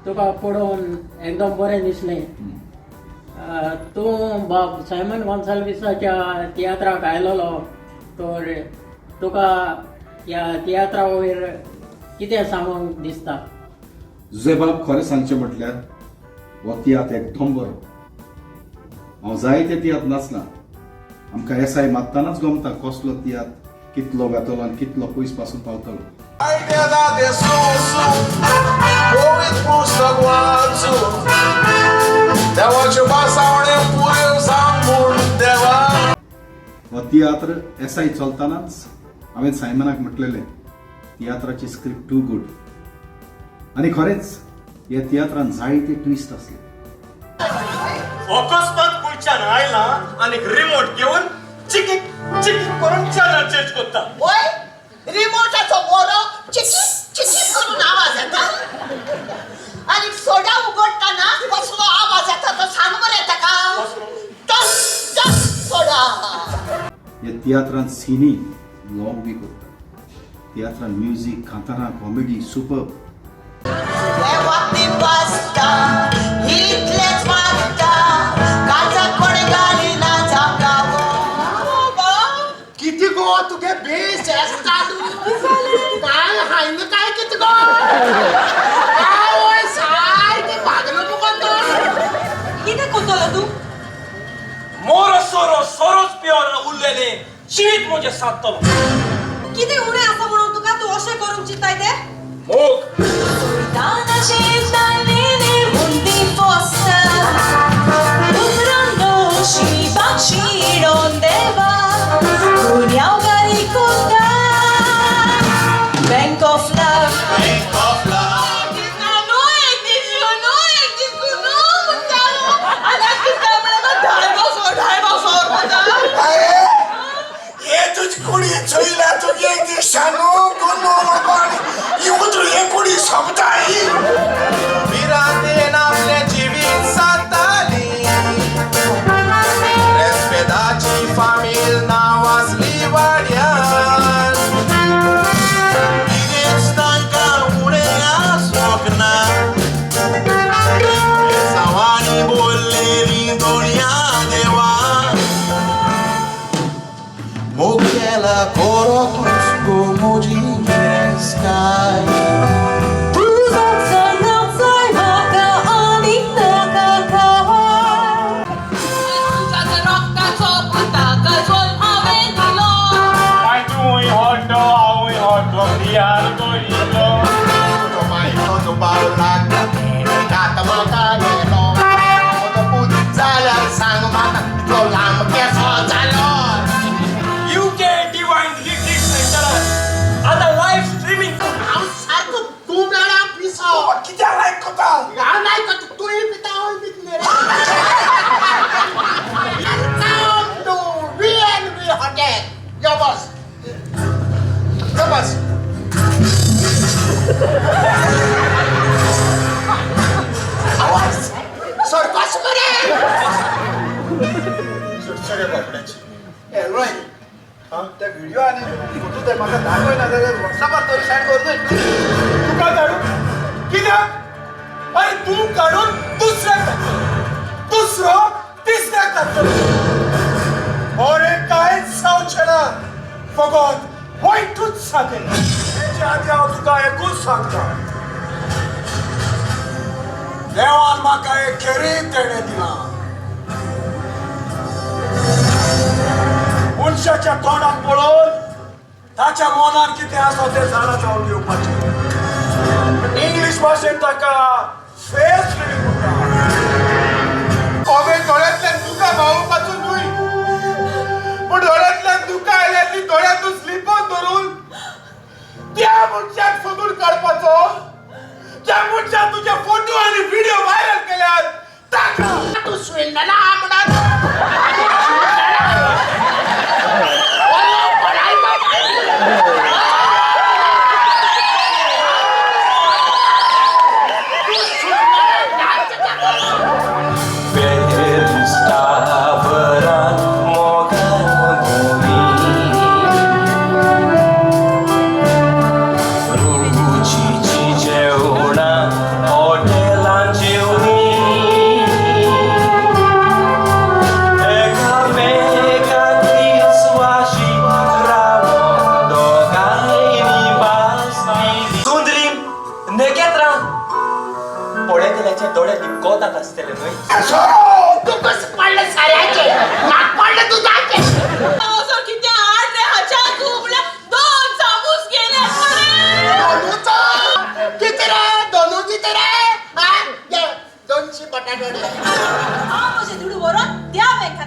तुका पळोवन एकदम बरें दिसलें. तूं बाब सायमन गोन्साल्विसाच्या तियात्राक आयलोलो, तर तुका ह्या तियात्रा वयर कितें सांगूंक दिसता? जुजेबाब, खरें सांगचें म्हटल्यार हो तियात्र एकदम बरो. हांव जायते तियात्र नाचला. आमकां येसाय मारतनाच गमता कसलो तियात्र कितलो वेतलो आनी कितलो पयस पासून पावतलो. आयदनां सोसूं, पवित्र पुस्तक वाचूं, देवाच्यो भासावण्यो पुऱ्यो जावं म्हूण देवा. हो तियात्र येसाय चलतनाच हांवें सायमनाक म्हटलेलें, तियात्राची स्क्रिप्ट टू गूड. आनी खरेंच ह्या तियात्रान जायते ट्विस्ट आसले. अकस्मात खंयच्यान आयला आनी रिमोट घेवन चिकीक चिकीक करून चॅनल चेंज करता. वय, रिमोटाचो बोरो चिकीक चिकीक करून आवाज येता आनी सोडा उगडटाना कसलो आवाज येता तो सांग मरे ताका. टस टस सोडा. ह्या तियात्रान सिनी लॉंग बी करता. तियात्रान म्युजीक, कांतारां, कॉमेडी सुपर. देवा पिपासता इतलेच मागता, काळजाक कोणें घालिना जाका गो. किती गो तुगे बेस चालू काय हायन काय किती गो आवय सारकें भागलो मुगो तो. कितें करतलो तूं? मोरो सोरो सोरोच पिवन उरलेले जिवीत म्हजें सादतलो. कितें उणें आसा म्हणून तुका तूं अशें करूंक चिंताय तें? मोग. Bank of love. न्हू एक दीस यो, न्हू एक दीस न्हू म्हणटा आनी कितें म्हणटा, डायनोसोर डायनोसोर म्हणटा. अरे, हे तुजी कुडी चोयल्या तुगे ती शानू गुन्नू म्हणपाक ही उतरू हे कुडी सोंपता ही. भिरांतेन आपलें जिवीत सादताली, रेस्पेदाची फामील नांव आसली वाड्यार. कितेंच तांकां उणें आसूंक ना, सावांनी बोल्लेली दोळया देवा. मोग केला कोरो तुजको म्हजी गिरेस्काय. तुजो चंगाचोय म्हाका आनीक नाका काय. तुज्या रक्ताचो पुताक जल्म हांवें दिलो. माय तूंय हॉटो हांवूय हॉटो दियार करिल्लो. तुजो बायलो दुबाव लागता गात म्हाका गेलो म्हजो पूत जाल्यार सांग म्हाका इतलो लांब केसो जालो? युके डिवायन रिट्रीट सेंटरान आतां लायव्ह स्ट्रिमींग. हांव सारको तूं मेळ्ळा पिसो. कित्याक लायक कोता? हांव लायक तूंय पिता हांवूय पितलें रे. Welcome to VNV Hotel. यो बस, यो बस. आवाज सरकस मरे. सुटसरे बाबड्याची. ए रोय, ते व्हिडिओ आनी फोटो ते म्हाका दाखय ना जाल्यार व्हॉट्सॅपार तरी सेंड कर न्हय. तुका धाडूं कित्याक? अरे, तूं काडून दुसऱ्याक धाडटलो, दुसरो तिसऱ्याक धाडटलो. अरे, कांयच जावचें ना, फकत वायटूच जातलें. हेचे आदी हांव तुका एकूच सांगता, देवान म्हाका एक खेरीत देणें दिलां. मनशाच्या तोंडाक पळोवन ताच्या मनान कितें आसा तें जाणा जावन घेवपाचें. इंग्लीश भाशेन ताका फेस रिडींग म्हणटा. हांवें दोळ्यांतल्यान दुकां व्हांवोवपाचो न्हय, पूण दोळ्यांतल्यान दुकां आयल्यार ती दोळ्यांतूच लिपोवन धरून त्या मनशाक सोदून काडपाचो ज्या मनशान तुजे फोटो आनी व्हिडिओ व्हायरल केल्यात ताका. तूं स्विंडला म्हणून.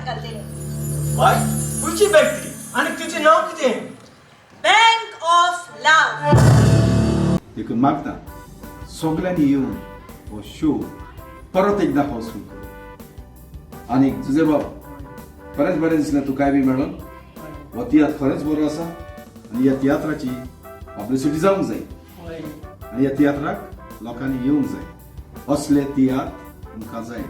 घालतले. बाय, खंयची बँक ती आनी तिचें नांव कितें? Bank of love. देखून मागता सगल्यांनी येवन हो शो परत एकदां हाऊसफूल करूं. आनी तुजें बाब खरेंच बरें दिसलें तुकाय बी मेळून. हो तियात्र खरेंच बरो आसा आनी ह्या तियात्राची पब्लिसिटी जावंक जाय आनी ह्या तियात्राक लोकांनी येवंक जाय. असले तियात्र आमकां जाय.